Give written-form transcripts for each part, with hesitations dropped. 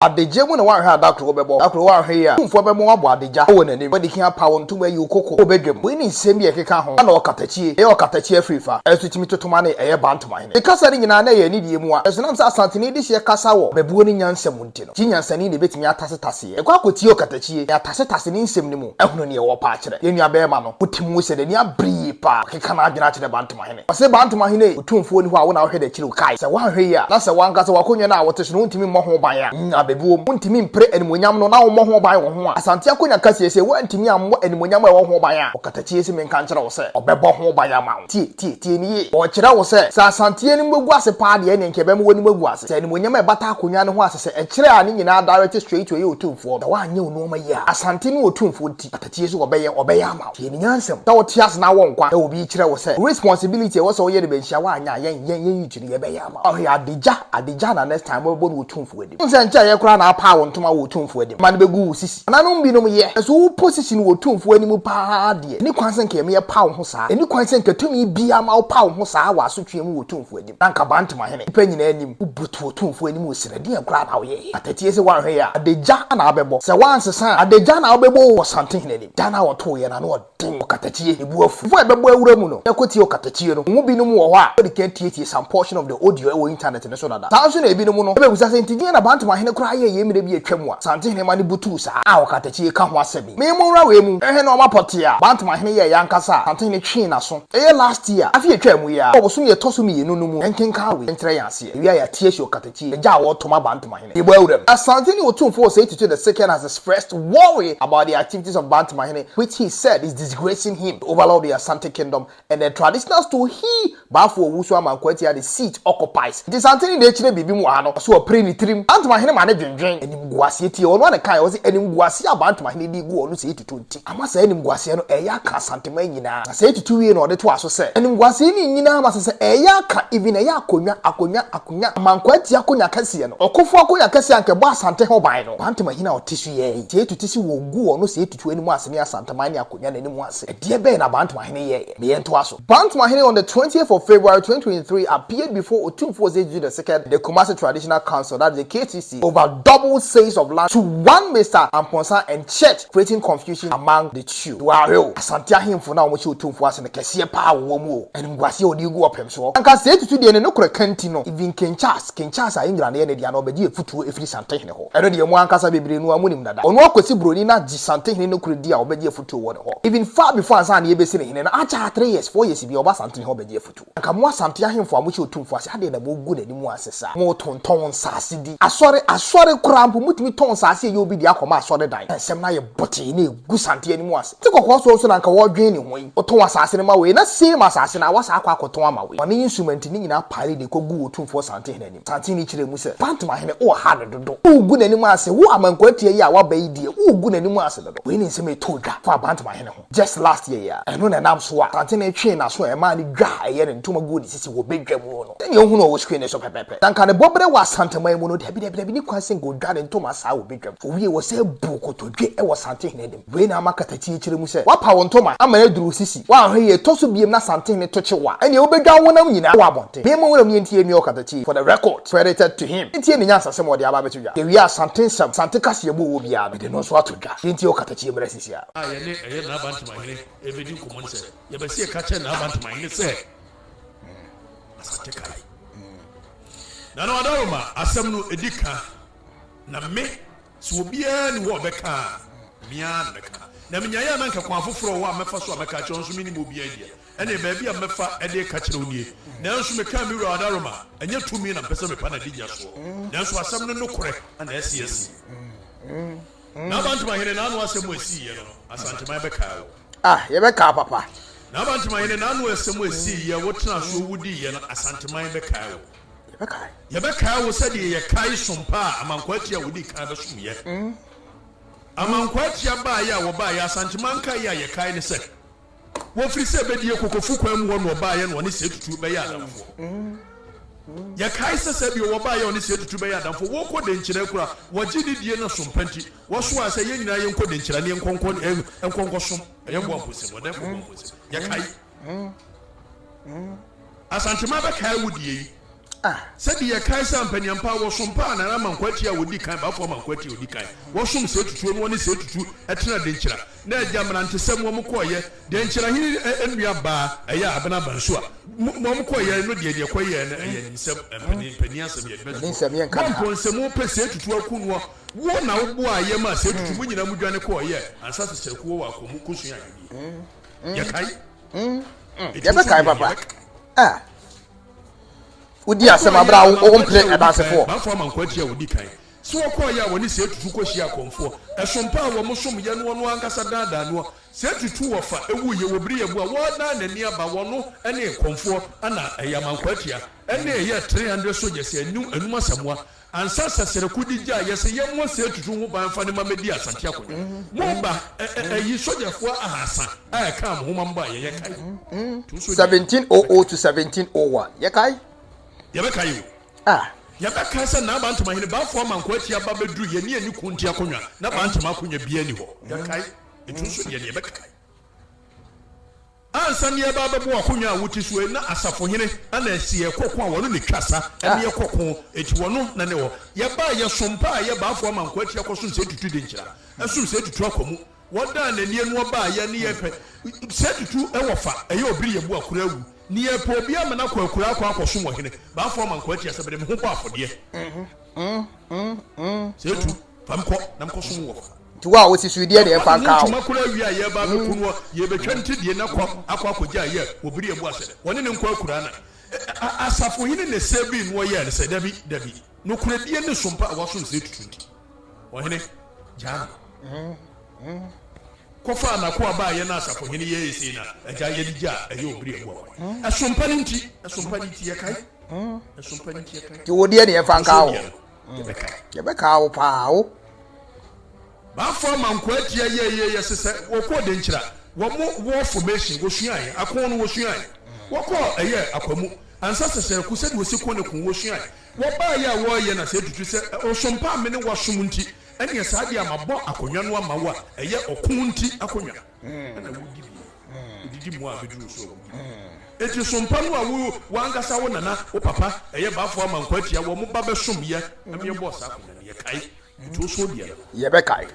Adagya mu na woanhwɛ a da koro wobɛbɔ. Da koro woanhwɛ yie a, Tumfoɔ bɛma woabɔ adagya wɔ n'anim. Wadi kan apa wo ntoma ayi wo koko wɔ badwam. Wei ne nsɛm bi a ɛkeka ho. Ana ɔkatakyie, ɛyɛ ɔkatakyie afirifa, nso tumi toto ma ne ɛyɛ Bantomahene. Ne kasa no nyinaa na ɛyɛ anidie mua. Nanso ɛnam sɛ Asanteni dehyeɛ kasa wɔ bɛbuo ne nyansa mu nti no, gye nyansani na ɛbɛtumi atasetase. Yɛkɔ akɔtie ɔkatakyie na yɛatasetase ne nsɛm no mu ahunu neɛ ɔrepɛ akyerɛ. Yɛn nuabarima no, wote mu sɛ n'ani abere yie paa. Ɔkeka n'adwene akyerɛ Bantomahene. Ɔse Bantomahene ei, Otumfoɔ nni hɔ a wo na wohwɛ n'akyiri o. Kae sɛ woanhwɛ yie a, na sɛ w'ankasa w'akonnwa no a wote so no wontumi mmɔ ho ban a, nya abɛbuom. Wontumi mpere animuonyam no na wommɔ ho ban wɔ ho a, Asante akonnwa kɛseɛ sei, woantumi ammɔ animuonyam a ɛwɔ ho ban a, Ɔkatakyie se menka nkyerɛ wo sɛ, ɔbɛbɔ ho ban ama wo. Tie, tie, tie no yie. Ɔrekyerɛ wo sɛ, sɛ Asante anim bɛgu ase paa deɛ, ɛnneɛ nka ɛbɛma w'anim agu ase. Sɛ animuonyam a ɛbata akonnwa no ho ase sɛ ɛkyerɛ a ne nyinaa direct straight to ɛyɛ Otumfoɔ no, sɛ woanyɛ wo nnoɔma yie a, Asante ne Otumfoɔ nti, Ɔkatakyie se ɔbɛyɛ, ɔbɛyɛ ama wo. Tie ne nyansam. Sɛ wote ase na wɔ nkwa na obi rekyerɛ wo sɛ wo responsibility a ɛwɔ sɛ woyɛ de bɛnhyia woanyɛ a, yɛn, yɛn, yɛn youth no yɛbɛyɛ ama wo. Ɔhwɛ adagya, adagya na next time wobɛbɔ no Otumfoɔ anim. Wohu sɛ nkyɛeɛ koraa na apaa wo ntoma wɔ Otumfoɔ anim ma no bɛgu wo sisi. Nananom binom yɛ. Nanso wo position wɔ Otumfoɔ anim paa deɛ, ɛnni kwan sɛ nka yɛma yɛpa wo ho saa. Ɛnni kwan sɛ nka tumi biara ma wopa wo ho saa wɔ asotweɛ mu wɔ Otumfoɔ anim. Na anka Bantamahene, nnipa nyinaa anim, wobutu Otumfoɔ anim wɔ sira. Ɛdeɛn koraa na woyɛeɛ? Atatie sɛ woanhwɛ yie a, adagya na wobɛbɔ. Sɛ woansesa a, adagya na wobɛbɔ wɔ Santehene anim. Da no a wɔtoo yɛn ano ɔden, ɔkatakyie, ne bo afu. Before yɛbɛbɔ awura mu no, yɛkɔtie ɔkatakyie no. Mo mu binom wɔ hɔ a, wɔadi kan tietie some portion of the audio wɔ internet no so dada. Saa nso na ebinom no bɛbisa sɛ, Nti deɛn na Bantamahene koraa yɛɛ yei mmerɛ bi a atwa mu a Santehene ma no butuu saa a ɔkatakyie ka ho asɛm yi? Me mo nwura wei mu, nhwɛ nnoɔma pɔtee a Bantamahene yɛeɛ ankasa a Santehene twee n'aso. Ɛyɛ last year, afe a ɛtwaa mu yi ara, wɔ bosome a ɛtɔ so mmienu no mu, yɛnkenkan wei nkyerɛ yɛn aseɛ. Ewie a yɛate asi ɔkatakyie, agya a wɔreto ma Bantamahene. Yɛbɔ awuram. Asante ne Otumfoɔ Osei Tutu the second has expressed worry about the activities of Bantamahene which he said is disgracing him, the overlord of the Asante kingdom and the traditional stool he, Bafo Owusu Amankwaa Tia the seat occupies. Nti Santene na ɛkyerɛ biribi mu wɔ ha no, ɔse ɔpere ne tirim. Bantamahene ma no dwendwen animguaseɛ tie, ɔno ara na ɛkaeɛ, ɔse animguaseɛ a Bantamahene de gu ɔno Osei Tutu nti, ama saa animguaseɛ no ɛyɛ aka Asanteman nyinaa. Na Osei Tutu wie na ɔde toa so sɛ, animguaseɛ no nyinaa ma sɛ sɛ ɛyɛ aka even ɛyɛ akonnwa, akonnwa, Akonya, Amankwaa tia akonya kɛseɛ no. Ɔkofoɔ akonya kɛseɛ a anka ɛbɔ Asante ho ban no. Bantam ahene a ɔte so yi ara yi, Sɛ etu te se wɔgu ɔno sɛ etutu anim ase ne Asanteman ne akonya no anim ase. Ɛdeɛ bɛn na Bantam ahene yɛeɛ? Me yɛntoa so. Bantam ahene on the 20th of February 2023 appeared before Otumfuo Osei Tutu the Second, the Kumasi Traditional Council, that is the KTC, over double sales of land to one Mister Amponsah and church, creating confusion among the two. Wahwɛ o, Asante ahemfo no a wɔhyɛ Otumfuo ase no kɛseɛ paa wɔ wɔn mu o. Animguaseɛ a wɔde regu ɔpem. Soɔ. Anka sɛ etutu deɛ ne nokorɛ ka nti no, even King Charles, King Charles a England yɛ ne dea no ɔbɛgye afutuo ɛfiri Santehene hɔ. Ɛno deɛ mo ankasa bebree no ara monim dada. Ɔno Akwasi Broni no agye Santehene nokorɛ di a ɔbɛgye afutuo wɔ ne hɔ. Even far before ansa na yɛbɛsi no hene no, akyɛ a 3 years, 4 years bi ɔba Santehene hɔ bɛgye afutuo. Anka mo Asante ahemfo a mohyɛ Otumfoɔ ase adɛn na mogu n'anim ase saa? Motontɔn nsaase di. Asɔre, asɔre koraa mpo motumi tɔn nsaase a ɛyɛ obi dea kɔma asɔredan. Nsɛm no ayɛ bɔtee na ɛgu Sante anim ase. Te kɔkɔɔ soɔ nso na anka wɔredwen ne ho yi. Wotɔn asase no ma wei na same asase no ara woasan akɔ akɔtɔn ama wei. Ɔne instrument no nyinaa paee de kɔguu Otumfoɔ Santehene anim. Santehene kyerɛɛ mu sɛ, Bantamahene, woreha no dodo. Woregu n'anim ase. Wo amankwaatia yi a woaba yi deɛ, woregu n'anim ase dodo. Wei ne nsɛm a ɛtɔɔ dwa faa Bantamahene ho just last year yi ara. Ɛno na ɛnam so a Santehene twee n'aso a ɛmaa no dwa a ɛyɛ ne ntoma guu ne sisi wɔ badwa mu no. Sɛdeɛ wohu no wɔ screen no so pɛpɛɛpɛ. Na anka ne bɔberɛ wɔ Asanteman mu no, dabi dabi dabi, ne kwan sɛ anka ɔdwa ne ntoma saa wɔ badwam. Ɔwiee, wɔsan buu kotodwe wɔ Santehene anim. Wei na ama katakyie kyerɛ mu sɛ, woapa wo ntoma ama no aduru wo sisi, woanhwɛ yie, ɛtɔ so biom na Asantehene to kye wo a, ɛnneɛ wobɛdwa wo honam nyinaa wɔ abɔnten. Me mo wuram yɛntie Nua Ɔkatakyie, for the record, credited to him. Yɛntie ne nyansasɛm a ɔde aba abɛto dwa. Yɛwie a, Asante nsɛm, Asante kaseɛbɔ a ɔwɔ biara no, mede no nso ato dwa. Yɛntie Ɔkatakyie mmra sisi ara. A yɛne ɛyɛ Naba Ntomahene rebɛdi nkɔmmɔ ne sɛ, yɛbɛse yɛka kyerɛ Naba Ntomahene sɛ, Asante kae. Nana Ɔdaroma, asɛm no ɛdi ka, na me Sɛ obiara nni hɔ a ɔbɛka a, me ara na mɛka. Na minyae a na anka kwan foforo wɔ hɔ a mɛfa so a mɛka akyerɛ wo, nso minnim obiara deɛ. Ɛnneɛ baabi a mɛfa de reka akyerɛ wo nie. Nanso mekaa me wura adaworoma, ɛnyɛ tumi na mepɛ sɛ mepa n'adagya soɔ, nanso asɛm no nokorɛ na ɛsɛ asie. N'abantemahene n'ano asɛm a ɛsiiɛ no, Asanteman bɛkae wo. Ah, yɛbɛkaa papa. N'abantemahene n'ano asɛm a ɛsiiɛ, wotenaa soɔ wodiiɛ no, Asanteman bɛkae wo. Yɛbɛkae. Yɛbɛkae wo sɛdeɛ yɛkae som pa a Amankwaa Tia a wɔdii kan bɛsomyɛ. Amankwaa Tia baeɛ a wɔbaeɛ, Asanteman nkaeɛ a yɛkae ne sɛ, wɔfiri sɛ bɛdie Kokofu kwan mu hɔ na wɔbaeɛ na wɔne Sɛ Tutu bɛyɛɛ adamfoɔ. Yɛkae sɛ sɛ bio wɔbaeɛ a wɔne Sɛ Tutu bɛyɛɛ adamfoɔ, wɔrekɔ Denkyira akura, wɔgye ne die na som pa nti, wɔsoaa sɛ yɛn nyinaa yɛnkɔ Denkyira ne yɛnkɔ nkɔ nkɔsom ɛyɛ Boamposem, ɔdɛɛfoɔ Boamposem. Yɛkae. Asantema bɛkae wo deɛ yi. Sɛdeɛ yɛkae sɛ ampaniampa wɔsom paa Nana Amankwati a ɔdi kan, Bafo Amankwati a ɔdi kan, wɔsom Sɛ Tutuo no wɔne Sɛ Tutu tena Denkyira na agya mmerantesɛm wɔn kɔeɛ Denkyira hene nua baa ɛyɛ Abena Abansua wɔn kɔeɛ no deɛ deɛ kɔyɛɛ no ɛyɛ animsɛm mpanin mpanin asɛm yɛde bɛtoto Mampɔ nsɛm pɛ Sɛ Tutu aku noɔ wo na woboaa yɛ maa Sɛ Tutu mo nyinaa mo dwane kɔeɛ ansa sɛ Sɛkuo wɔ akɔ mu kɔsua ahennie yɛkae Yɛbɛkae papa. Ah. Wodi asɛm abere a wompere adansefoɔ. Bafo ama nkwagye a odi kan. Sɛ wɔkɔeɛ a wɔne Sɛ Tutu kɔhyiaa akɔmfoɔ. Ɛsom pa a wɔsom yɛ no ɔno ankasa daadaa noɔ. Sɛ Tutu wɔfa wuiɛ wɔ bere abu a wɔredan n'ani aba wɔno ne kɔmfoɔ na ɛyɛ amankwaatia ne ɛyɛ 300 soldiers anum anum asamoa Ansa sɛ Sereko di gya a yɛse yɛmmɔ sɛɛ tutu ho ban mfa no ma mɛdi Asante akonwa. Mo ba ɛ ɛ ayi sogyafoɔ ahaasa a ɛkaa mo ho ma mobaa yɛ yɛkae. Nti wo sogya yi, 1700 to 1701 yɛkae. Yɛbɛkae o. Ah. Yɛbɛkae sɛ Naa Bantamahene Bafo Amankwaa Atia ba bɛduru yɛne yɛn ne Kunti akonwa na Bantama akonwa biara nni hɔ. Yɛkae. Nti wo so deɛ no yɛbɛkae. Ansa na yɛreba abɛbɔ w'akonnwa a wote so yi, na asafohene na ɛsi yɛn kɔ ko a wɔno na etwa sa ne yɛn kɔ ko, enti wɔno na ne wɔ. Yɛbaa yɛsom paa yɛ baafo ama nkoa akyi akɔsom sɛ tutu denkyira, ɛsom sɛ tutu akɔ mu. Wɔdaa n'ani ɛno ɔbaa yɛ ne yɛ pɛ sɛ tutu ɛwɔ fa ɛyɛ obiri yɛ bu akora awu ne yɛ pɛ obi ama no akɔ akuraa akɔ akɔsom ɔhene baafo ama nkoa akyi asɛ mede me ho bɔ afɔdeɛ sɛ tu fa me kɔ na me kɔsom wɔ fa. Nti wo a wosi so yi deɛ na yɛmfa nka wo. Ntoma koro awie a yɛreba abɛku noɔ, yɛrebɛtwa ne ti deɛ na kɔ akɔ akɔgya yɛ wɔ bere abu asɛ wɔne ne nkɔ akuraa na asafohene na ɛsɛ bi noɔ yɛɛ no sɛ dabi dabi nokorɛdie ne sompa a wasom sɛ tutu nti ɔhene gyaa no kɔfaa n'akoa baayɛ na asafohene yɛɛ sei na agya yɛde gya a ɛyɛ obiri abu akwan ɛsompa no nti ɛsompa no nti yɛkae ɛsompa no nti yɛkae Nti wo deɛ na yɛmfa nka wo. Yɛbɛkae. Yɛbɛkaa wo paa o. Bafo ama nkoa atia yɛ yɛ yɛ sesɛ wɔkɔɔ Denkyira wɔn war formation wɔsuaeɛ ako no wɔsuaeɛ wɔkɔɔ ɛyɛ Akwamu ansa sesɛ ko sɛdeɛ wɔsi ko ne ko wɔsuaeɛ wɔbaeɛ a wɔreyɛ na sɛ ɛtutu sɛ ɔsompa a me ne wasom nti ɛneɛ saa deɛ a mabɔ akonnwa no ama wo a ɛyɛ ɔko nti akonnwa ɛna wodi bi. Wodidi mu a bɛduru so a wodi bi. Enti sompa no a wo w'ankasa wo nana, wo papa, ɛyɛ Bafo ama nkwa atia wɔn ba bɛsom yɛ ma yɛbɔɔ saa akonnwa no, yɛkae. Enti wo so wo deɛ no. Yɛbɛkae.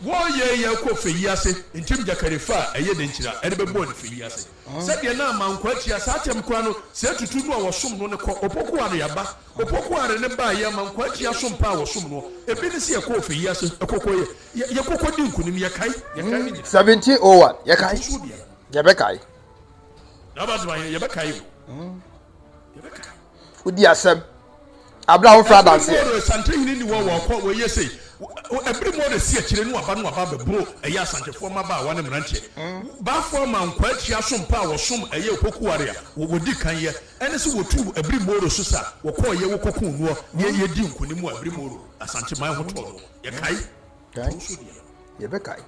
Wɔyɛɛ yɛn kɔɔ fɛ yi ase, ntim gyakari fa a ɛyɛ denkyira de bɛbɔɔ ne fɛ yi ase. Sɛdeɛ na ama nkwa atia saa atɛm koraa no, sɛ atutu no a wɔsom no no kɔ Opoku Ware aba. Opoku Ware no baeɛ ama nkwa atia som pa a wɔsom noɔ. Ebi ne sɛ yɛkɔɔ fɛ yi ase kɔkɔyɛ Yɛ yɛkɔ kɔ di nkunim yɛkae yɛkae ne nyinaa. 1701 yɛkae Nso biara. yɛbɛkae. Na aba sɛ yɛ yɛbɛkae o. Yɛbɛkae. Wodi asɛm abere a wofra adanseɛ. Ɛbere mu Asantehene ni wɔ wɔkɔ wɔyɛ sei. Ɛbere mu ɔresi akyire no aba no aba abɛboro ɛyɛ Asantefoɔ mmabaawa ne mmeranteɛ. Baafoɔ ama nkwaa atua som pa a wɔsom ɛyɛ Opokuware a wɔdi kan yɛ ɛne sɛ wɔtuu Ɛbere Moro so sa wɔkɔɔ yɛ wɔkɔkuu noɔ ne yɛdii nkunim wɔ Ɛbere Moro Asanteman ho tɔɔ noɔ. Yɛkae. Kae. Yɛbɛkae.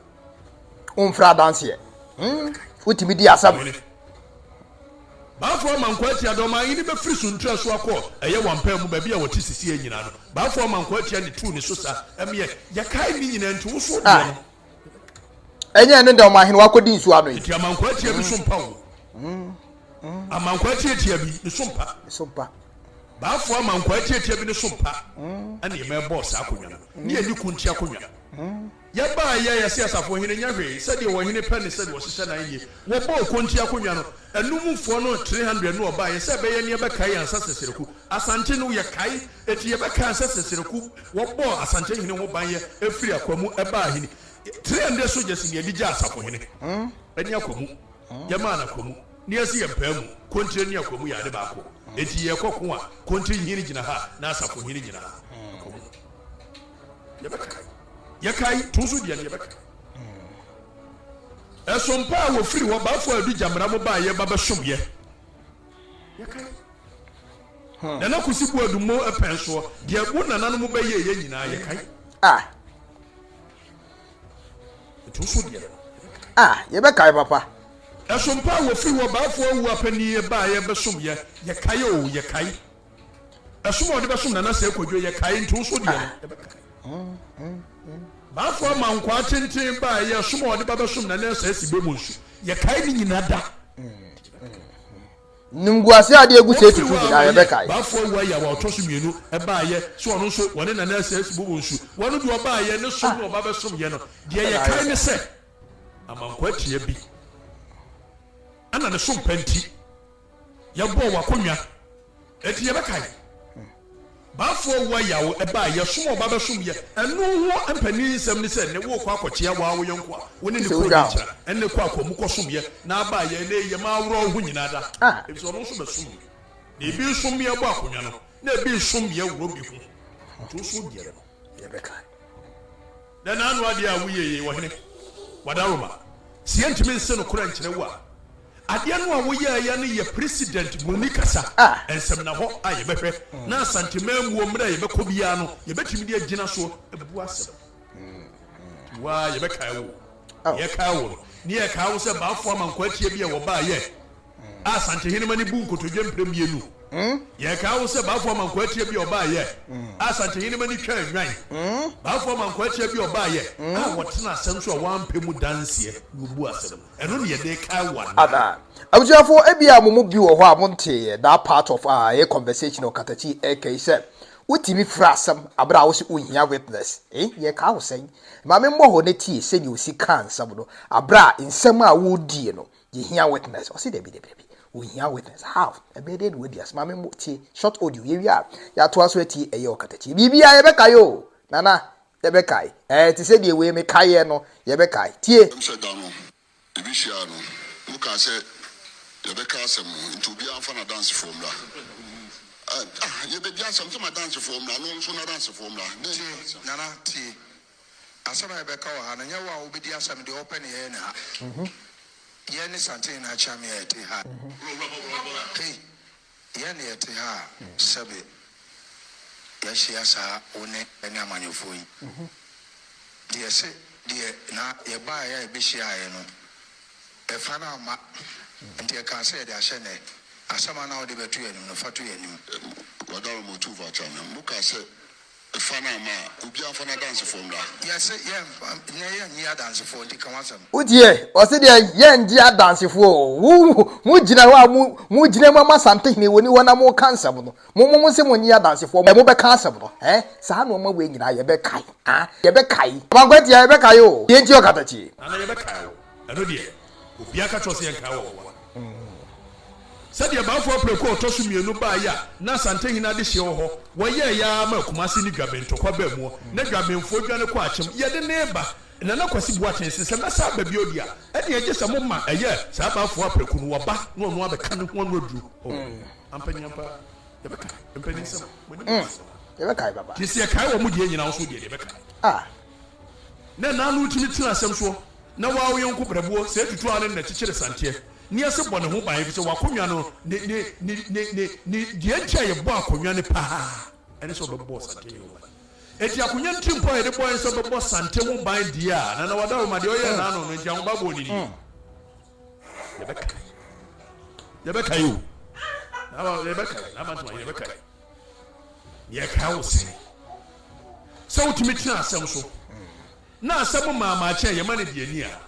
Womfrɛ adanseɛ. Hmm? Wotumi di asɛm. Baafo ama nkwa atia dɔm ahene bɛfiri Suntra so akɔ ɛyɛ Wampaa mu baabi a wɔte sisiɛ nyinaa no. Baafo ama nkwa atia ne tuu ne so sa ɛmeɛ. Yɛkae ne nyinaa nti wo so deɛ Ah. no. Ɛnyɛ ɛno dɛ ɔman hene wakɔdi nsuo ano yi. Nti ama nkwa atia bi so mpa wo. Ama nkwa atiatia bi ne so mpa. Ne so mpa. Baafo ama nkwa atiatia bi ne so mpa. Ɛne yɛma ɛbɔɔ saa akonnwa no. Ne yɛnni ko nti akonnwa. Yɛbaeɛ yɛse asafohene nyɛ hwee, sɛdeɛ ɔhene pɛ ne sɛdeɛ ɔhyehyɛ n'ahennie. Wɔbɔɔ konti akonnwa no, ɛno mufoɔ no 300 no ɔbaeɛ sɛ ɛbɛyɛ ne yɛbɛkae ansa Sɛsɛrɛku. Asante no yɛkae, enti yɛbɛkae ansa Sɛsɛrɛku. Wɔbɔɔ Asante hene ho ban yɛ ɛfiri Akwamu ɛbaa aheni. 300 soldiers ne yɛde gyaa asafohene ɛne Akwamu. Yɛmaa no Akwamu. Ne yɛse yɛmpaa mu, Kontire ne Akwamu yɛ ade baako. Enti yɛrekɔ ko a, Kontire hene gyina ha na asafohene gyina ha. Akwamu. Yɛbɛkae. Yɛkae, to so deɛ no yɛbɛkae. Ɛsom pa a wɔfiri hɔ baafo a ɛdu gyamena mo baa yɛba bɛsom yɛ. Yɛkae. Nana Kusi Boadu mo pɛn soɔ, deɛ wo nananom bɛyɛɛ yɛ nyinaa yɛkae. Ah. To so deɛ no. Ah, yɛbɛkae papa. Ɛsom pa a wɔfiri hɔ baafo awu apanin baa yɛbɛsom yɛ. Yɛkae o, yɛkae. Ɛsom a ɔde bɛsom Nana Sɛɛ Kwadwo yɛ kae nti wo nso deɛ no yɛbɛkae. Baafo ama nkwaa tenten ba a ɛyɛ ɛsom a ɔde ba bɛsom Nana Sɛɛ Sibemu nso yɛkae ne nyina da. Nimguase a ade agu sɛ Wɔfiri tutu hɔ a nyinaa wɔyɛ yɛbɛkae. Bafo Awuah Yaw a ɔtɔ so mmienu baeɛ sɛ ɔno nso wɔne Nana Asasi bobɔ nsu. Wɔno deɛ ɔbaeɛ ne som na ɔba bɛsomyɛ no. Deɛ yɛkae ne sɛ Amankwatia bi ɛna ne som pa nti yɛbɔɔ w'akonnwa. Enti yɛbɛkae Bafo Awuah Yaw baeɛ som a ɔba bɛsomyɛ. Ɛno ho mpanin nsɛm ne sɛ ne worekɔ akɔkyea waa wo yɔnko a wo ne no Sɛ kɔɔ wodwa ho. Nyankyerɛ ɛne kɔ akɔ mu kɔsomyɛ na abaeɛ ɛnɛ yi yɛma aworɔ wo ho nyinaa da efisɛ ɔno nso bɛsomyɛ. Na ebi nso mmea bɔ akonnwa no, na ebi nso mmea wura bi ho. Nti wo nso wo deɛ no, Yɛbɛkae. Dɛn na ano adeɛ a woyɛ yei, ɔhene? Wadaroma, sɛ yɛntumi nse nokorɛ nkyerɛ wo a, adeɛ no a woyɛeɛ no yɛ president muni kasa, nsɛmnahɔ a yɛbɛhwɛ na Asante mammuo mmerɛ a yɛbɛkɔ biara no yɛbɛtumi de agyina soɔ abu asɛm. Nti wo ara yɛbɛkae wo o. Yɛkae wo no, ne yɛkae wo sɛ Baafoɔ Amankwaatia bi a wɔbaeɛ a Asantehenemma no buu nkotodwe mprɛ mmienu. Yɛkae wo sɛ Bafo Amankwaa-Atia bi a ɔbaeɛ a Asantehenemma no twaa nnwan. Bafo Amankwaa-Atia bi a ɔbaeɛ a wɔtena asɛm so a wɔampɛ mu danseɛ na wɔbu asɛm no. Ɛno na yɛde rekae wo anaa? Anaa? Abusuafoɔ, ebia mo mu bi wɔ hɔ a monteeɛ that part of our ɛyɛ conversation ɔkatakyi ɛreka yi sɛ wotumi fira asɛm aberɛ a wose wonhia witness. Eh, yɛkaa wo sɛn? Ma memmɔ hɔ na tie sɛdeɛ ɔsi kaa nsɛm no aberɛ a nsɛm a woredie no Yɛhia witness. Ɔse dabi dabi dabi. Wɔhia witness. How? Ɛbɛyɛ dɛn na wadi ase? Maame mo tie short audio. Yɛwie a yɛatoa so atie ɛyɛ ɔkatakyie. Biribiara yɛbɛkae o. Nana yɛbɛkae. Ɛɛ te sɛ deɛ wei mekaeɛ no yɛbɛkae. Tie. Ɛm sɛ da no yɛbɛhyiaa no, mokaa sɛ yɛbɛka asɛm no, nti obiara mfa n'adansefoɔ mmra. Ah, yɛbɛdi asɛm sɛ m'adansefoɔ mmra, na ɔno nso n'adansefoɔ mmra. Dɛn Tie, Nana, tie. Asɛm a yɛbɛka wɔ ha no, nyɛ wo a wobɛdi asɛm, deɛ wopɛ na yɛyɛ no ha. Yɛn ne Santee na Akyame a yɛte ha. Ei, yɛn na yɛte ha a sɛbe yɛahyia saa wo ne ne amanyɔfoɔ yi. Deɛ se deɛ na yɛbaeɛ a yɛbɛhyiaeɛ no, ɛfa no amma, nti yɛkaa sɛ yɛde ahyɛ nnɛ. Asɛm a na wode bɛto yɛn anim no, fa to yɛn anim. Wadaroma Otumfoɔ Akyame, mokaa sɛ Fa no ama a, obiara mfa n'adansefoɔ mmra. Yɛse yɛmfa, nnɛ yɛnnye adansefoɔ nti ka w'asɛm. Wo deɛ ɔse deɛ yɛngye adansefoɔ o, wo mo gyina hɔ a mo mo gyina mu ama Asantehene wɔ ni hɔ na mo ka nsɛm no, mo mo mo se mo nye adansefoɔ, mo bɛka asɛm no, eh, saa nnoɔma wei nyinaa yɛbɛkae, ah, yɛbɛkae, Abankwatia yɛbɛkae o, deɛ nti ɔkatakyie. Nana yɛbɛkae wo, ɛno deɛ obiara ka kyerɛ wo sɛ yɛnkae wo ɔboa. Sɛdeɛ Bafo Apraku a ɔtɔ so mmienu baeɛ a na Asantehene adehyeɛ wɔ hɔ, wɔyɛeɛ ara maa Kumase ne Dwaben ntɔkwa baa muɔ, na Dwabenfoɔ dwane kɔɔ Akyem. Yɛde no reba, Nana Kwasi Boateng se, sɛ mɛsan aba bio deɛ a, ɛnneɛ gye sɛ moma ɛyɛ saa Bafo Apraku no, waba na ɔno abɛka ne ho ano aduro. Oh, ampa ni ampa, yɛbɛkae mpaninsɛm, mo anim wɔ asɛm. Yɛbɛkae papa. Nti sɛ yɛkae wɔn deɛ nyinaa, wo nso wo deɛ deɛ yɛbɛkae. Ah. Na ɛna ano tumi tena asɛm soɔ, na waa wo yɔnko brɛboɔ, sɛ ɛtutu a ne na kyekyere santeɛ, ne ase bɔ ne ho ban, ɛfiri sɛ w'akonnwa no, ne, ne, ne, ne, ne, ne, deɛ nti a yɛbɔ akonnwa no paa, ɛne sɛ ɔbɛbɔ sante ho ban. Enti akonnwa no tirimpɔ a yɛde bɔeɛ ne sɛ ɔbɛbɔ sante ho ban deɛ a, Nana Wadaroma, deɛ ɔyɛɛ n'ano no, nti ahobammɔ no nie. Yɛbɛkae. Yɛbɛkae o. Yɛbɛkae, Nana yɛbɛkae. Yɛkae wo sɛn? Sɛ wotumi tena asɛm so na asɛm maamaakyɛ a yɛma no di ani a,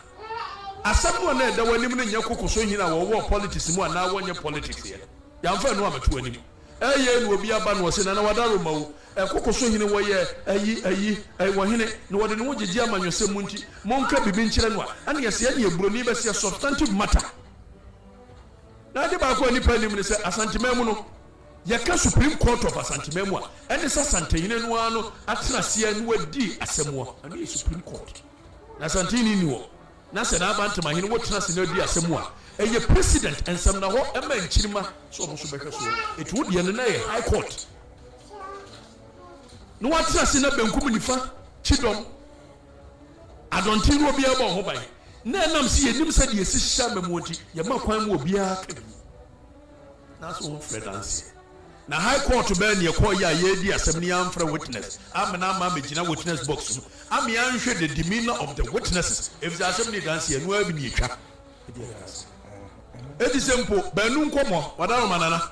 asɛm no a na ɛda w'anim no nyɛ koko so hene a wɔwɔ politics mu anaa wɔnyɛ politics yɛ. Yɛamfa ɛno ammɛto w'anim. Ɛyɛ na obi aba na ɔse Nana Wadaroma o, ɛkoko so hene wɔyɛ ayi ayi ɛyi wɔhene na wɔde ne ho gyegye amanyɔsɛm mu nti monka biribi nkyerɛ no a, ɛne ɛsɛ ɛne buroni bɛseɛ substantive matter. Na ade baako a nnipa nnim ne sɛ Asanteman mu no, Yɛka Supreme Court of Asanteman mu a, ɛne sɛ Asantehene no ara no atena aseɛ na wadi asɛm a, ɛno yɛ Supreme Court. Na Asantehene nni hɔ, na sɛ n'Abantamahene wotena ase na adi asɛm a, ɛyɛ President nsɛmnahɔ ma nkyirimma sɛ wɔn nso bɛhwɛ soɔ. Enti wo deɛ no na ɛyɛ High Court. Na watena ase na benkum nifa kyidɔm adɔnten no obiara bɔ ho ban. Na ɛnam sɛ yɛnim sɛdeɛ ɛsi hyehyɛ amammuo nti, yɛma kwan ma obiara ka bi. Nanso wɔn frɛ danseɛ. Na high court bɛn na yɛkɔɔ yɛ a yɛredi asɛm no yɛamfrɛ witness amena ama amɛgyina witness box mu ama yɛanhwɛ the demeanour of the witnesses efisɛ asɛm no yɛ danseɛ ɛno ara bi na yɛtwa ɛdi adanseɛ. Eti sɛ mpo baanu nkɔmɔ wadaroma nana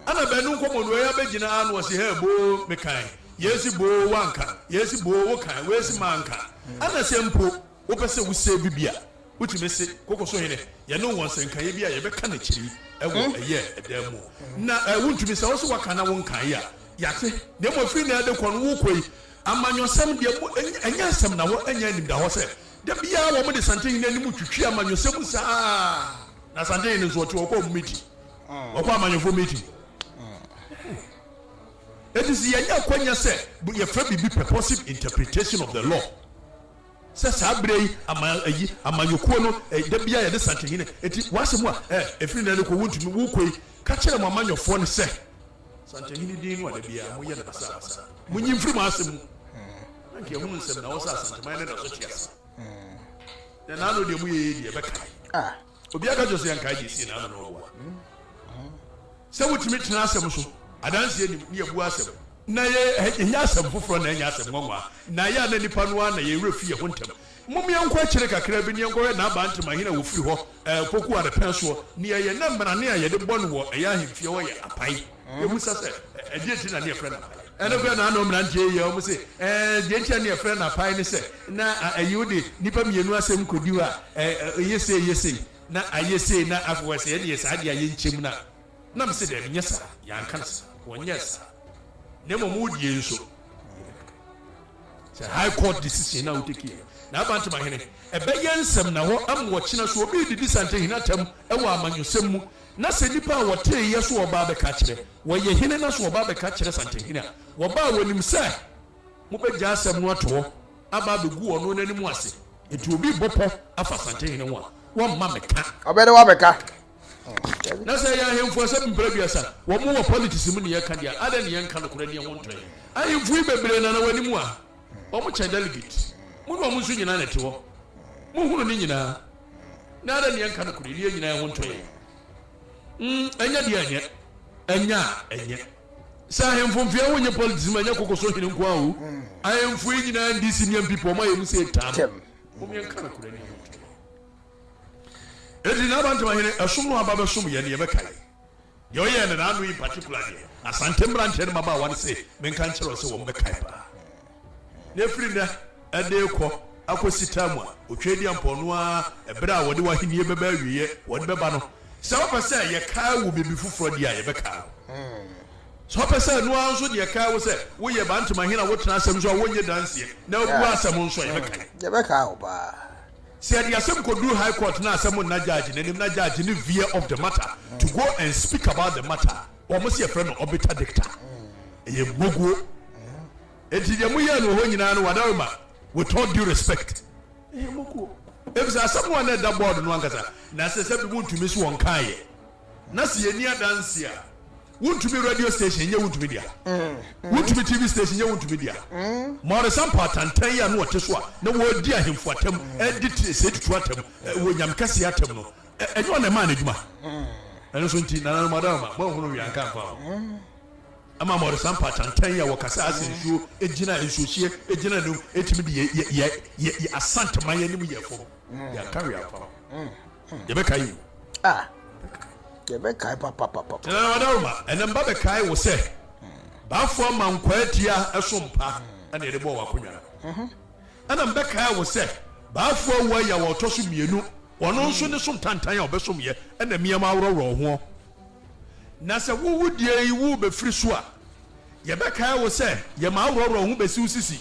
ana baanu nkɔmɔ no wei abɛgyina a na ɔse hɛ boo mekan yɛsi boo wanka yɛsi boo wokan wei si manka ana sɛ mpo wopɛ sɛ wo save bi a. Wotumi se, Koko so hene, yɛne wo wɔ nsɛnkaeɛ bi a yɛbɛka no akyiri yi wɔ ɛyɛ ɛdan mu. Na wontumi, sɛ wo se woaka na wonkaeɛ a, yɛate. Na mmom ɛfiri nnɛ de kɔ no, worekɔ yi, amanyɔsɛm deɛ, mo, ɛnyɛ asɛm na hɔ, ɛnyɛ animdahɔ sɛ da biara wɔde Santehene anim twitwi amanyɔsɛm mu saa ara. Na Santehene nso, ɔte hɔ, ɔkɔ wɔn meeting, ɔkɔ amanyɔfoɔ meeting. Enti sɛ yɛanya akwanya sɛ yɛfrɛ biribi purposive interpretation of the law, Sɛ saa berɛ yi ama ayi amanyɔkuo no eh, da biara yɛde Santehene enti w'asɛm a eh, ɛfiri nnɛ rekɔ wontumi wokɔ yi ka kyerɛ mo amanyɔfoɔ no sɛ Santehene din no a da biara moyɛ no basabasa monyi mfiri mo asɛm mu na nka ɛhunu nsɛm na ɛwɔ sɛ Asanteman no da so te ase na n'ano deɛ moyɛ yei deɛ ɛbɛkae. Obiara ka kyerɛ sɛ yɛnkae deɛ ɛsii n'ano na ɔboa. Sɛ wotumi tena asɛm so, adanseɛ nnim, ne yɛbu asɛm. Na yɛ, ɛnyɛ asɛm foforɔ na ɛnyɛ asɛm nwanwa, na ɛyɛ a na nnipa no ara na yɛn werɛ fi yɛn ho ntɛm. Mom yɛnkɔ akyire kakra bi na yɛnkɔhwɛ Nabaa Ntemahene a wɔfiri hɔ, ɛɛ, Opoku Adepɛn soɔ, nea ɛyɛ na mmarane a yɛde bɔ no wɔ ɛyɛ ahemfie hɔ yɛ apae. Yɛmmisa sɛ, Ɛdeɛn nti na ne yɛfrɛ no apae? Ɛno koraa na ano mmeranteɛ yi yɛ, wɔn se, Ɛɛ, deɛ nti a ne yɛfrɛ no apae ne sɛ, na ayi wode nnipa mmienu asɛm kɔdi hɔ a, ɛɛ, ɛyɛ sei, ɛyɛ sei, na ayɛ sei, na afei wɔsɛ yɛne yɛ saa deɛ a yɛnkyɛ mu na. Na mese, Daabi, nyɛ saa, yɛanka no saa, wɔnyɛɛ saa, na mmom wo deɛ nso, yɛbɛka. Sɛ High Court decision na wo take yɛ, na Abantemahene, ɛbɛyɛ nsɛm na hɔ ama ɔkyena so obi redidi Santehene atam wɔ amanyɔsɛm mu, na sɛ nnipa a wɔteeɛ so wɔba abɛka akyerɛ, wɔyɛ hene na so wɔba abɛka kyerɛ Santehene a, wɔba a wɔnim sɛ mobɛgya asɛm no ato hɔ aba abɛgu ɔno n'anim ase, enti obi rebɔ pɔ afa Asantehene ho a, wɔmma meka. Ɔbɛde wabɛka. Na sɛ ɛyɛ ahemfo a sɛ mpere aduasa wɔn wɔ politics mu ne yɛka deɛ a, adɛn ne yɛnka nokorɛ ne yɛn ho ntɔ yɛn? Ahemfo yi bebree nana wɔ anim a, wɔn kyɛn delegate. Mo ne wɔn nso nyinaa na ɛte hɔ. Mo hunu ne nyinaa. Na adɛn ne yɛnka nokorɛ ne yɛn nyinaa yɛn ho ntɔ yɛn? Mm, ɛnyɛ deɛ ɛnyɛ. Ɛnyɛ a, ɛnyɛ. Sɛ ahemfo mfeɛ ho nyɛ politics mu ɛnyɛ koko so hene nko ara o. Ahemfo yi nyinaa NDC ne NPP wɔn ayɛ mu sɛ tam. Mom yɛnka nokorɛ ne yɛn ho ntɔ yɛn. Enti n'Abantam hene, ɛsom no aba bɛsom yɛn ne yɛbɛkae deɛ ɔyɛɛ no n'ano in particular deɛ Asante mmeranteɛ ne mmabaawa no se menka nkyerɛ wo sɛ wɔn bɛkae paa. Na ɛfiri nnɛ ɛde rekɔ akɔsi tam a Otweaduampɔn no ara ɛberɛ a wɔde w'ahennie bɛba awieɛ wɔde bɛba no, sɛ wopɛ sɛ yɛkae wo biribi foforɔ deɛ a yɛbɛkae wo. Sɛ wopɛ sɛ ɛno ara nso deɛ kae wo sɛ woyɛ Bantamahene a wotena asɛm so a wonnye danseɛ na wobu asɛm nso a yɛbɛkae. Yɛbɛkae wo paa. Sɛ yɛde asɛm kɔduru high court na asɛm nna judge n'anim na judge no veer off the matter to go and speak about the matter a, wɔn se yɛfrɛ no obiter dicta. Ɛyɛ mmoguo. Enti deɛ moyɛɛ no wɔ hɔ nyinaa no Wadarima, with all due respect, ɛyɛ mmoguo. Efisɛ asɛm a na ɛda board no ankasa na ɛsɛ sɛ bi wontumi so wɔnkaeɛ. Na sɛ yɛnni adanse a, wontumi radio station nyɛ wontumi dea. Wontumi TV station nyɛ wontumi dea. Maurice Ampaw tantan yi a na ɔte so a na wɔredi ahemfo atam, ɛredi sɛ tutu atam, wɔ nyame kɛseɛ atam no, ɛnyɛ ɔna ɛmaa no adwuma. Ɛno nso nti, nananom adaworoma, moanhunu hwee anka amfa ho. Ɛma Maurice Ampaw tantan yi a wɔkasa asɛ nsuo gyina, nsuohyeɛ gyina ne mu, ɛtumi de yɛ yɛ yɛ yɛ Asanteman anim yɛ fam. Yɛanka hwee amfa ho. Yɛbɛkae o. Ah, yɛbɛkae papapapa. Nana Wadaroma, ɛnɛ mba bɛkae wo sɛ Baafo ama nkwaa atia ɛso mpa ɛna yɛde bɔɔ w'akonnwa no. Ɛna mbɛkae wo sɛ Baafo awu ayaw a ɔtɔ so mmienu, ɔno nso ne som tantan a ɔbɛsom yɛ ɛna miam aworɔworɔ wo hoɔ. Na sɛ wo wo deɛ yi wo bɛfiri so a, yɛbɛkae wo sɛ yɛma aworɔworɔ wo ho bɛsi wo sisi.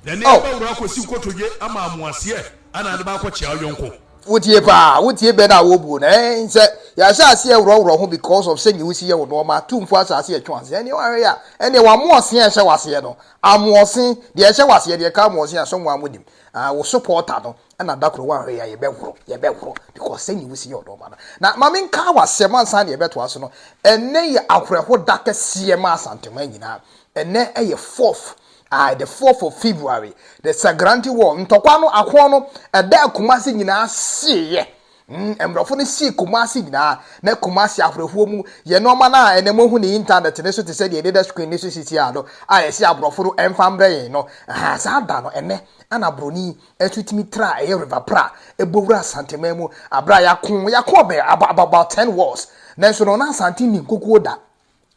Na ne Oh. bɛworɔ akɔsi nkotodwe ama amoaseɛ anaa de baakɔkyea wo yɔnko. Wotie paa, wotie bɛ no a wɔbuo no ɛn sɛ yɛahyɛ aseɛ worɔworɔ ho because of sɛnea wosi yɛ wo nnoɔma, tumfoɔ asase ɛtwe aseɛ ɛneɛ woahwɛ yɛ a ɛneɛ w'amoɔsen a ɛhyɛ w'aseɛ no, amoɔsen, deɛ ɛhyɛ w'aseɛ deɛ ɛka amoɔsen a sɛ wɔn a monim, ah, wo supporter no ɛna da koro woahwɛ yɛ a yɛbɛworɔ, yɛbɛworɔ because sɛnea wosi yɛ wo nnoɔma no. Na ma menka w'asɛm ansa na yɛbɛtoa so no, ɛnnɛ yɛ awerɛho da kɛseɛ ma Asanteman nyinaa, ɛnnɛ ɛyɛ fourth Aye, the fourth of February, the Sagrante War, ntɔkwa no, akoɔ no, ɛdaa Kumasi nyinaa hyeeɛ. Mm, mmorɔfo no hyee Kumasi nyinaa, na Kumasi awerɛhoɔ mu, yɛ nneɛma no a ɛnɛ moahu ne internet ne so te sɛ deɛ ɛdeda screen ne so sisi a no, a yɛse aborɔfo no ɛmfa mbrɛ yɛn no, aha, saa da no, ɛnɛ, ana broni nso tumi tra ɛyɛ River Pra, ɛbɔ wura Asanteman mu, aberɛ a yɛako, yɛako ɔbɛn, about 10 wars, nanso no, na Asante nni nkokuo da.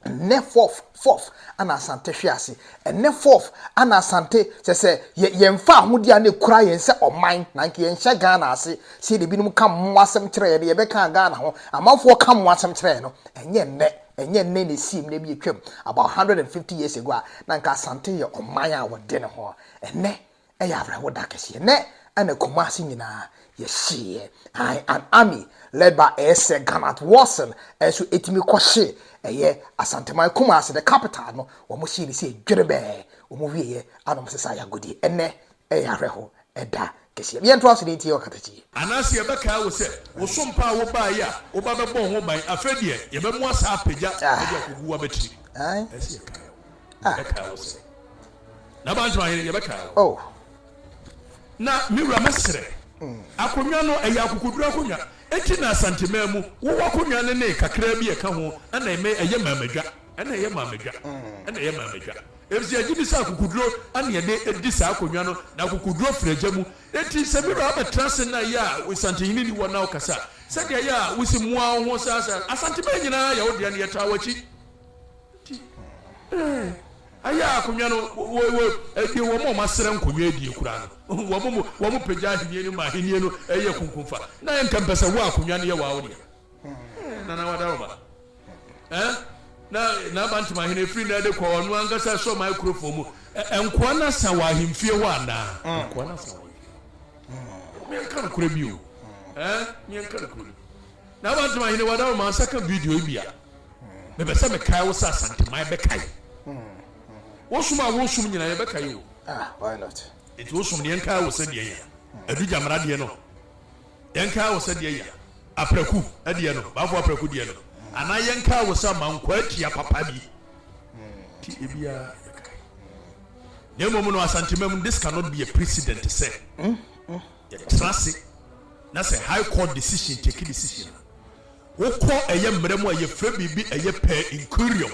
Ɛnnɛ fourth fourth ana Asante hwe ase. Ɛnnɛ fourth ana Asante kyɛ sɛ yɛ yɛnfa ahodeɛ a na ekura yɛn sɛ ɔman na nka yɛnhyɛ Ghana ase sɛ yɛde binom ka mmoa asɛm kyerɛ yɛn no yɛbɛka Ghana ho amanfoɔ ka mmoa asɛm kyerɛ yɛn no ɛnyɛ nnɛ ɛnyɛ nnɛ na esii mu na ebi atwam about 150 years ago a na nka Asante yɛ ɔman a wɔde ne ho ɛnnɛ Ɛyɛ awerɛhow da kɛseɛ. Nnɛ na Kumasi nyinaa yɛhyeeɛ. Ae, an army led by ɛyɛ Sir Garnet Watson nso ɛtumi kɔhye ɛyɛ Asanteman Kumasi, the capital no, wɔn hyee no sɛ dwerebɛɛ. Wɔn wieɛ ana wɔn sesaa yɛ agodie. Ɛnnɛ ɛyɛ awerɛhow da kɛseɛ. Yɛntoa so na yɛntie ɔkatakyie. Anaasɛ yɛbɛkae wo sɛ wo so mpa a wobaeɛ a woba bɛbɔɔ ho ban, afei deɛ yɛbɛmoa saa apagya de akɔgu w'abatiri. Ɛsɛ sɛ yɛkae wo. Yɛbɛkae wo sɛ. N'abantoma hene, yɛbɛkae wo. Oh. Na me wura mɛsrɛ. Akonnwa no, ɛyɛ akokoduru akonnwa. Enti na Asanteman mu, wowɔ akonnwa no ne kakraa bi a ɛka ho na ɛmɛ ɛyɛ maamadwa. Ɛna ɛyɛ maamadwa. Ɛna ɛyɛ maamadwa. Efisɛ yɛgye di sɛ akokoduro na yɛde di saa akonnwa no, na akokoduro firi agya mu. Enti sɛ me wura abɛtena ase na ɛyɛ a Asantehene nni hɔ na wokasa a, sɛdeɛ ɛyɛ a wosi moa wo ho saa saa. Asanteman nyinaa yɛ wo dea na yɛtaa w'akyi. Nti eh, ayɛ a akonnwa no wɔ wɔ ɛdeɛ wɔn a wɔn asrɛ nkonnwa adie koraa no wɔn mo wɔn pagya ahennie no ma ahennie no ɛyɛ kunkunfa na yɛ nka mpɛ sɛ wo akonnwa no yɛ waa wo deɛ eh, nana wadaroba eh, na na abantoma ahene efiri na ɛde kɔ ɔno ankasa sɔ microphone mu nkoa no asa wɔ ahemfie hɔ anaa mm. nkoa no asa wɔ ahemfie miɛnka no korɛ bi o eh, miɛnka no korɛ bi na abantoma ahene wadaroba ansa ka video yi bia Mepɛ sɛ mekae wo sɛ Asanteman bɛkae. Wo som a wosom nyinaa yɛbɛkae o. Ah, why not? Nti wo som no yɛnkae wo sɛ deɛ ya. Adu Gyamera deɛ no yɛnkae wo sɛ deɛ ya. Apraku deɛ no, Bafo Apraku deɛ no. Anaa yɛnkae wo sɛ Amankwaa tia papa bi. Nti ebiara yɛbɛkae. Na mmom no Asanteman mu this cannot be a precedent sɛ yɛtena ase na sɛ High Court decision take decision a. Wokɔ ɛyɛ mmara mu a yɛfrɛ biribi ɛyɛ per incuriam.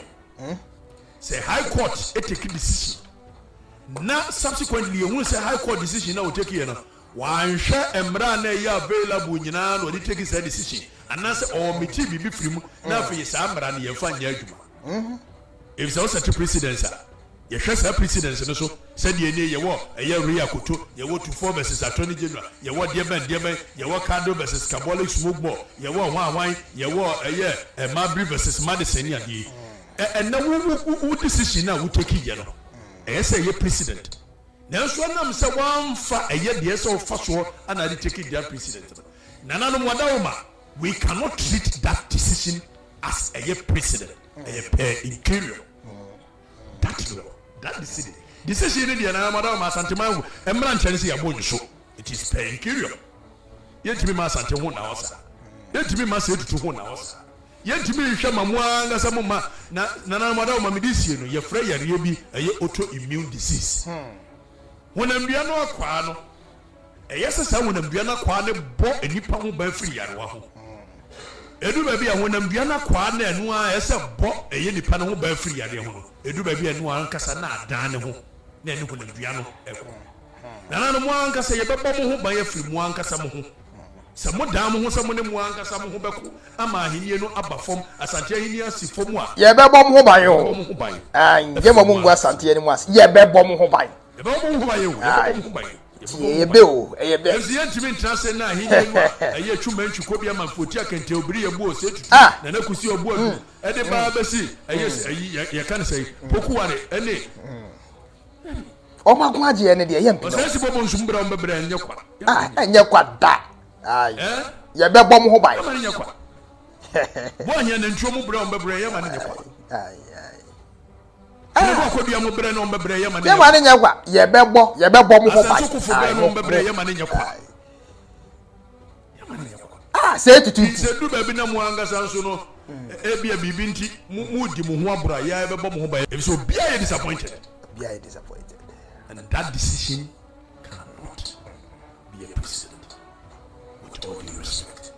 Sɛ high court take decision na subsequently yɛhunu sɛ high court decision na ɔtake yɛ no wanhwɛ mmara a na ɛyɛ available nyinaa na ɔde take saa decision anaasɛ ɔɔmete biribi firi mu na afei saa mmara no yɛmfa nyɛ adwuma. Efisɛ wo sɛte precedence a, yɛhwɛ saa precedence no so sɛdeɛ ɛnie, yɛwɔ ɛyɛ Ray Akoto, yɛwɔ Tuffour vs Attorney General, yɛwɔ deɛbɛn deɛbɛn, yɛwɔ Kado vs Carbolic Smoke Ball, yɛwɔ hwan hwan, yɛwɔ ɛyɛ Marbury vs Madison ne adeɛ yi. Ɛ ɛnɛ wo wo wo decision no a wo take yɛ no, ɛyɛ sɛ ɛyɛ precedent. Nanso ɛnam sɛ woamfa ɛyɛ deɛ ɛsɛ sɛ wofa soɔ ana ade take that precedent no, nananom wadawoma, we cannot treat that decision as ɛyɛ precedent. Ɛyɛ per interior that law that decision decision ni deɛ na madam Asante man ho mmra nkyɛn sɛ yɛabɔ nso it is per interior yɛntumi ma Asante ho na ɔsa yɛntumi ma sɛ etutu ho na ɔsa yɛntumi nhwɛ ma mo ankasa mo ma na nana madam ma mede sie no yɛfrɛ yareɛ bi ɛyɛ autoimmune disease honamdua no akwaa no Ɛyɛ sɛ saa honamdua no akwaa no bɔ nnipa ho ban firi nyarewa ho. Ɛduru baabi a, honamdua no akwaa no a ɛno ara ɛyɛ sɛ bɔ ɛyɛ nipa no ho ban firi yareɛ ho no, ɛduru baabi a ɛno ara ankasa na adan ne ho na ɛne honamdua no ko. Nananom, mo ara ankasa yɛbɛbɔ mo ho ban afiri mo ara ankasa mo ho. Sɛ modan mo ho sɛ mo ne mo ara ankasa mo ho bɛko ama ahennie no aba fam, Asante ahennie asi fam a, Yɛbɛbɔ mo ho ban o. yɛbɛbɔ mo ho ban Aane, afiri yɛmma mo mo ngu ara ankasa. Asante anim ase. Yɛbɛbɔ mo ho ban. Yɛbɛbɔ mo ho ban o, yɛbɛbɔ mo ho ban. Nti ɛyɛ bɛ o, ɛyɛ bɛ. Nanso yɛntumi ntena ase nna ahenni no a ɛyɛ Twumantwi, Kobia, Manfoti, Akente, Obiri, Abuo, Osei Tutu, Nana Kusi, Ɔboadu, ɛde ba ara bɛsi ɛyɛ ayi yɛka no sɛn, Pokuware ɛne. Wɔn ako agye yɛn no deɛ yɛmpene o. Ɔsɛe si bɔbɔ nsu mu brɛ wɔn bɛbrɛ ɛnyɛ kwa. Ah, ɛnyɛ kwa da. Ayi, yɛbɛbɔ mo ho ban. Yɛma no nyɛ kwa. Boa ahia nantwie mu brɛ wɔn bɛbrɛ yɛma no nyɛ kwa. Ayi, ayi. Sɛ mo akɔdua mo brɛ na ɔmbɛbrɛ yɛ ma ne nyɛ kwa. Yɛ ma ne nyɛ kwa. Yɛbɛbɔ yɛbɛbɔ mo ho ban. Asɛnso kofo brɛ na ɔmbɛbrɛ yɛ ma ne nyɛ kwa. Yɛ ma ne nyɛ kwa. Ah, sɛ etutu nti. Sɛ du baabi na mo ankasa nso no, ebia biribi nti mo mo di mo ho aboro a, yɛ yɛbɛbɔ mo ho ban. Efisɛ obiara yɛ disappointed. Obiara yɛ disappointed. And that decision cannot be a precedent. With all due respect.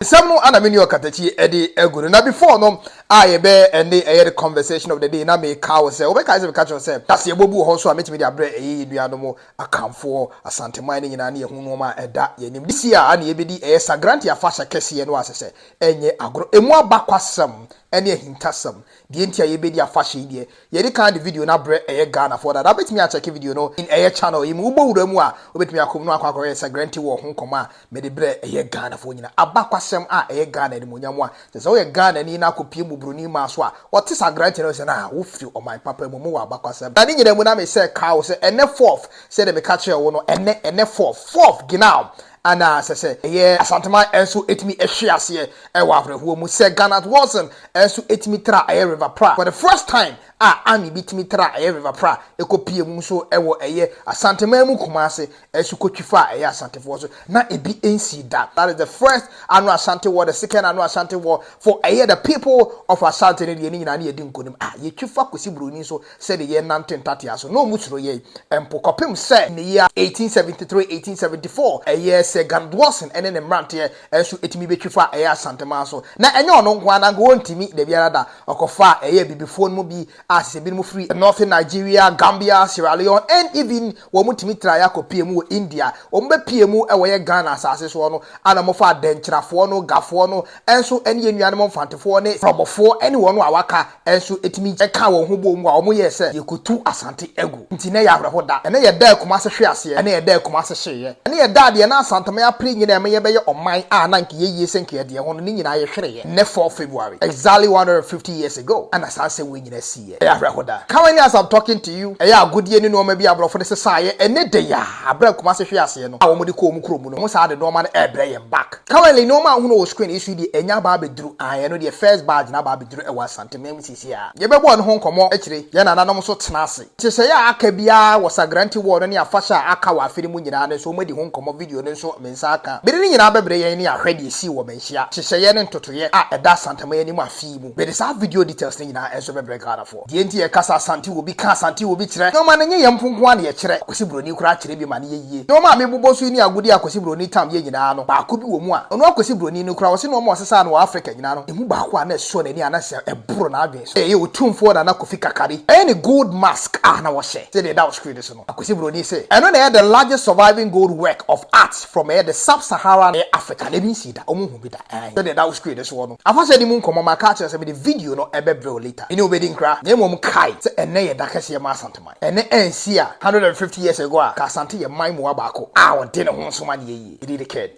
Nsɛm no ana me nua Ɔkatakyi de agu no. Na before no, A yɛbɛ ɛne ɛyɛ the conversation of the day na meka wo sɛ wobɛkae sɛ meka kyerɛ wo sɛ kaseɛbɔ bi wɔ hɔ nso a mɛtumi de abrɛ ɛyɛ yɛn nuanom Akanfoɔ, Asanteman no nyinaa ne yɛho nnoɔma a ɛda yɛn anim. This year a na yɛbɛdi ɛyɛ Sagrante Afahyɛ kɛseɛ no a sɛ sɛ ɛnyɛ agorɔ. Ɛmu abakwasɛm ɛne ahintasɛm. Deɛ nti a yɛbɛdi afahyɛ yi deɛ yɛdi kan de video no abrɛ ɛyɛ Ghanafoɔ dada. Wobɛtumi akyɛke video no in ɛyɛ channel yi mu. Wobɔ wura mu a wobɛtumi akɔ mu na wakɔ akɔhwɛ Sagrante wɔ ho nkɔmmɔ a mede brɛ ɛyɛ Ghanafoɔ nyinaa. Abakwasɛm a ɛyɛ Ghana animuonyam a sɛ sɛ woyɛ Ghanani na akɔpie mu buroni maa so a wɔte Sagrante no sɛ na wofiri ɔman papa mu mowɔ abakwasɛm. Na ne nyinaa mu na mesɛ kaa wo sɛ ɛnɛ fourth, sɛdeɛ meka kyerɛɛ wo no, ɛnɛ fourth, fourth genau, ana sɛ sɛ ɛyɛ Asanteman nso ɛtumi ɛhwe aseɛ ɛwɔ awerɛhoɔ mu sɛ Garnet Wilson nso ɛtumi tra ɛyɛ River Pra for the first time a army bi tumi tra ɛyɛ River Pra ɛkɔpie mu nso ɛwɔ ɛyɛ Asanteman mu Kumase ɛnso kɔtwi fa ɛyɛ Asantefoɔ so na ebi nsi da. That is the first Annual Asante War, the second Annual Asante War for ɛyɛ the people of Asante ne deɛ ne nyinaa ne yɛdi nkonim a yɛtwi fa Kwesi Buroni nso sɛde yɛnante ntatea so na ɔmu soro yɛ mpo kɔpem sɛ ne year 1873, 1874 ɛyɛ sɛ Garnet Wilson ɛne ne mmeranteɛ ɛnso ɛtumi bɛtwi fa ɛyɛ Asanteman so. Na ɛnyɛ ɔno nko ara, nka wɔntumi da biara da. Ɔkɔfa ɛyɛ bibifoɔ no mu bi a sɛ binom firi Northern Nigeria, Gambia, Sierra Leone and even wɔn mu tumi tra yɛ akɔpie mu wɔ India. Wɔn bɛpie mu ɛwɔ yɛ Ghana asase soɔ no ana wɔfa adɛnkyerɛfoɔ no, Gafoɔ no ɛnso ɛne yɛn nuanom Mfantefoɔ ne Frɔbɔfoɔ ɛne wɔn a waka ɛnso ɛtumi ɛka wɔn ho bɔ mu a wɔn yɛ sɛ yɛkutu Asante agu. Nti ne yɛ awerɛho da. Ɛne yɛ da Kumase hwe aseɛ, ɛne yɛ da Kumase hyeeɛ, ɛne yɛ da deɛ na Asanteman apere nyinaa ɛmɛ yɛbɛyɛ ɔman a na nka yɛyie sɛ nka yɛdeɛ ho no ne nyinaa yɛhwereeɛ. Nnɛ 4 February, exactly 150 years ago, ɛna saa nsɛm wei nyinaa siiɛ. Ɛyɛ awerɛho da. Currently, as I'm talking to you, ɛyɛ agodie ne nneɛma bi aborɔfo de sesaeɛ ɛne de yɛ a aberɛ Kumase hwe aseɛ no a wɔn de kɔ wɔn kurom no, wɔn saa de nneɛma no ɛrebrɛ yɛn back. Currently, nneɛma ahono wɔ screen yi so yi deɛ ɛnya aba abɛduru ɛno deɛ first batch na aba abɛduru ɛwɔ Asanteman mu sisi a yɛbɛbɔ ne ho nkɔmmɔ akyire. Yɛn nananom nso tena ase nhyehyɛeɛ a aka biara wɔ Sagrante War no ne afahyɛ a aka wɔ afe no mu nyinaa no nso wɔn adi ho nkɔmmɔ. Video no nso me nsa aka bere ne nyinaa bɛbrɛ yɛn ne ahwɛ deɛ esi wɔ Manhyia, nhyehyɛeɛ ne ntotoyɛ a ɛda Asanteman anim afe yi mu. Bɛde saa video details no nyinaa nso bɛbrɛ Ghanafoɔ. Deɛ nti yɛkasa Asante wɔ bi ka Asante wɔ bi kyerɛ nneɛma no nyɛ yɛn mpo nko ara na yɛkyerɛ. Kwasi Buroni koraa kyerɛ bi ma no yɛ yie. Nneɛma a mebobɔ so yi ne agodie a Kwasi Buroni tam yɛ nyinaa no, baako bi wɔ mu a ɔno Akwasi Buroni no koraa ɔse nneɛma a ɔsesaa no wɔ Africa nyinaa no, emu baako a na ɛsɔ n'ani a na sɛ ɛboro n'adwene so ɛyɛ Otumfoɔ Nana Kofi Kakari ɛyɛ ne gold mask a na wɔhyɛ sɛdeɛ ɛda wɔ screen so no. Akwasi Buroni sɛ ɛno na ɛyɛ the largest surviving gold work of art from ɛyɛ the sub-Saharan ɛyɛ Africa na ebi nsi da, ɔmo hu bi da. Ɛn sɛdeɛ ɛda wɔ screen soɔ no, afahyɛ ne mu nkɔmmɔ maka akyerɛ sɛ mede video no ɛbɛbrɛ wo later. Mene wobɛdi nkra na mmom kae sɛ ɛnnɛ yɛ da kɛseɛ ma Asanteman. Ɛnɛ ɛnsi a 150 years ago a ka Asante yɛ man mua baako a ɔde ne ho nsoma ne yɛ yie. Ɛdi de kɛn.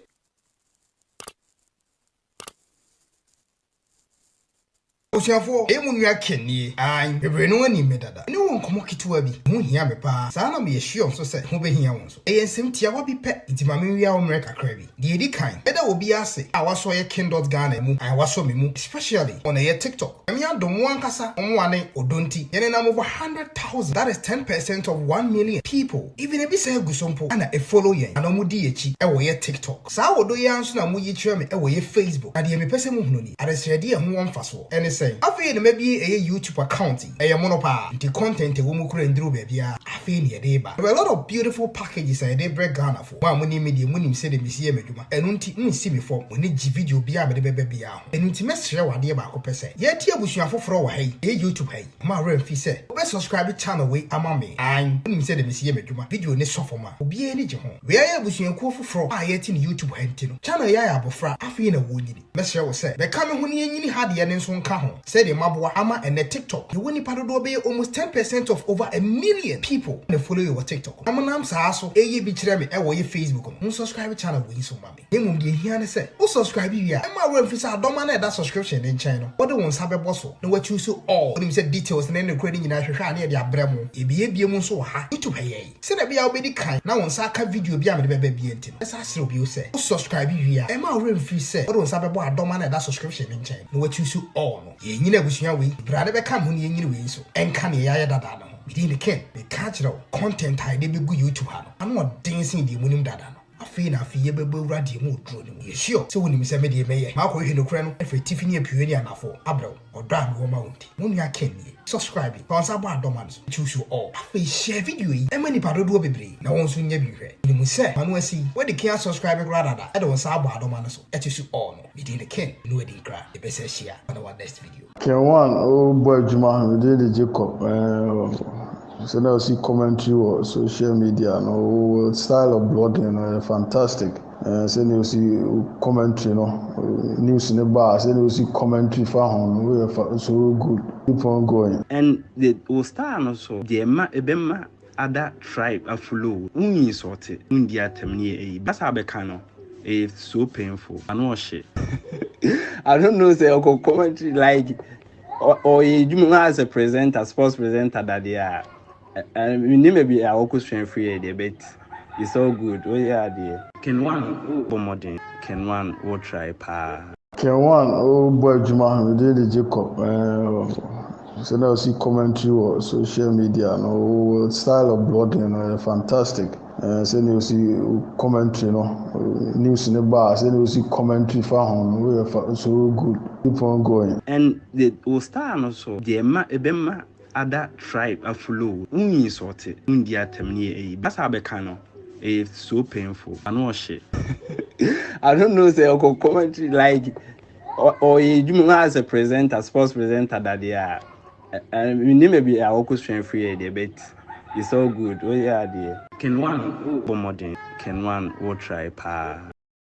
Abusuafoɔ, ɛyɛ mo nua Ken nie. Aane, bebree no anim me dada. Me ne wo nkɔmmɔ ketewa bi ho hia me paa. Saa na meyɛ sure nso sɛ ho bɛhia wo nso. Ɛyɛ nsɛm tiawa bi pɛ, nti ma menwia wo mmerɛ kakra bi. Deɛ ɛdi kan, mɛda obi ase a wasɔ yɛ Ken dot Ghana mu, and wasɔ me mu, especially on ɛyɛ TikTok. Nyame adom, wo ankasa mmoa ne ɔdɔ nti, yɛnenam over 100,000, that is 10% of 1 million people, even ebi saa egu so mpo, ana ɛfollow yɛn, ana ɔmo di yɛkyi ɛwɔ yɛ TikTok. Saa wɔdɔ yi ara nso na moyi kyerɛ me ɛwɔ yɛ Facebook. Na deɛ mepɛ sɛ muhunu ni, adesrɛdeɛ ɛho wɔ mfasoɔ ɛne sɛn? Afei na mabie ɛyɛ YouTube account yi, ɛyɛ mono paa, nti content ɛwɔ mu kura nduru baabiara. Afei na yɛde ba. There were a lot of beautiful packages a yɛde brɛ Ghanafoɔ. Mo a monim me deɛ, monim sɛdeɛ mesi yɛ m'adwuma, ɛno nti monsi me fam. Mo ani gye video biara a mede bɛba biara ho, ɛno nti mɛsrɛ wɔ adeɛ baako pɛ sɛ yɛte abusua foforɔ wɔ ha yi, ɛyɛ YouTube ha yi, ma werɛ mfi sɛ wobɛ subscribe channel wei ama me. An wonim sɛdeɛ mesi yɛ m'adwuma, video ne sɔ fam a obiara ani gye ho. Wei ayɛ abusuakuo foforɔ a yɛte ne YouTube ha nti no, channel yi ayɛ abɔfra, afei na wɔnyini. Mɛsrɛ wo sɛ bɛka me ho ne yɛnyini ha deɛ ne nso nka ho sɛdeɛ maboa ama ɛnɛ TikTok yɛwɔ nipa dodoɔ bɛyɛ almost 10% of over a million people na follow yɛ wɔ TikTok, na monam saa so ɛyɛ bi kyerɛ me ɛwɔ yɛ Facebook no. Mo subscribe channel wei nso ma me. Na mmom deɛ hia ne sɛ wo subscribe wie a, ɛma werɛ mfi sɛ adɔma no a ɛda subscription ne nkyɛn no, wode wo nsa bɛbɔ so na wachoose so all. Wonim sɛ details ne ne kora ne nyinaa hwehwɛ a ne yɛde abrɛ mo. Yɛbiebie mu nso wɔ ha, YouTube ha yɛi sɛdeɛ ɛbɛyɛ a wobɛdi kan na wo nsa aka video bi a mede bɛba bia. Nti no ɛsa serɛ bio sɛ wo subscribe wie a, ɛma werɛ mfiri sɛ wode wo nsa bɛbɔ adɔma no a ɛda subscription ne nkyɛn na wachoose so all no. Yɛnyini abusua wei bra ne bɛka me ho ne yɛnyini wei nso ɛnka neɛ yɛayɛ dada no ho. Medin ne Ken. Meka kyerɛ wo, content a yɛde bɛgu YouTube ha no ano ɔden sen deɛ munim dada no. Afei na afei yɛbɛbɔ awura deɛ mu oduro no mu. Yɛ sure sɛ wonim sɛ me deɛ mɛyɛ. Makɔhwehwɛ nokorɛ no afiri atifi ne apueɛ ne anafoɔ abrɛ wo. Ɔdɔ a mewɔ ma wo nti. Mo nua Ken nie. Subscribe, fa wo nsa bɔ adɔma no so, choose all. Afei share video yi ma nnipa dodoɔ bebree na wɔn nso nya bi nhwɛ. Menim sɛ m'ano asi yi, woadi kan asubscribe koraa dada de wo nsa abɔ adɔma no so choose all no. Me din ne Ken, me ne wo adi nkra, yɛbɛsan ahyia on our next video. Ken one o bɔ adwuma me din de Jacob eh, sɛ na ɔsi commentary wɔ social media no o style of blogging no yɛ fantastic eh, sɛ na ɔsi commentary no news ne ba sɛ na ɔsi commentary fa ho no yɛ fa so good keep on going. And the wo style no so deɛ ɛma ɛbɛma other tribe a follow wo wo insult wo ndi atɛm ne yɛ ɛyi kasa a bɛka no ɛyɛ so painful ano ɔhye. I don't know sɛ ɔkɔ commentary like ɔyɛ adwuma as a presenter sports presenter dadeɛ a menim baabi a ɔkɔ sua firi yɛ deɛ but it's all good woyɛ adeɛ. Ken one bɔ mmɔden. Ken one wo try paa. Ken one o bɔ adwuma me din de Jacob eh, sɛ na ɔsi commentary wɔ social media no o style of blogging no yɛ fantastic eh, sɛ na ɔsi commentary no news ne ba sɛ na ɔsi commentary fa ho no yɛ fa so good keep on going. And the wo style no so deɛ ɛma ɛbɛma other tribe a follow wo wo insult wo ndi atɛm ne yɛ ɛyi kasa a bɛka no ɛyɛ so painful ano ɔhye. I don't know sɛ ɔkɔ commentary like ɔyɛ adwuma as a presenter sports presenter dadeɛ a menim baabi a ɔkɔ sua firi yɛ deɛ but it's all good woyɛ adeɛ. Ken one bɔ mmɔden. Ken one wo try paa.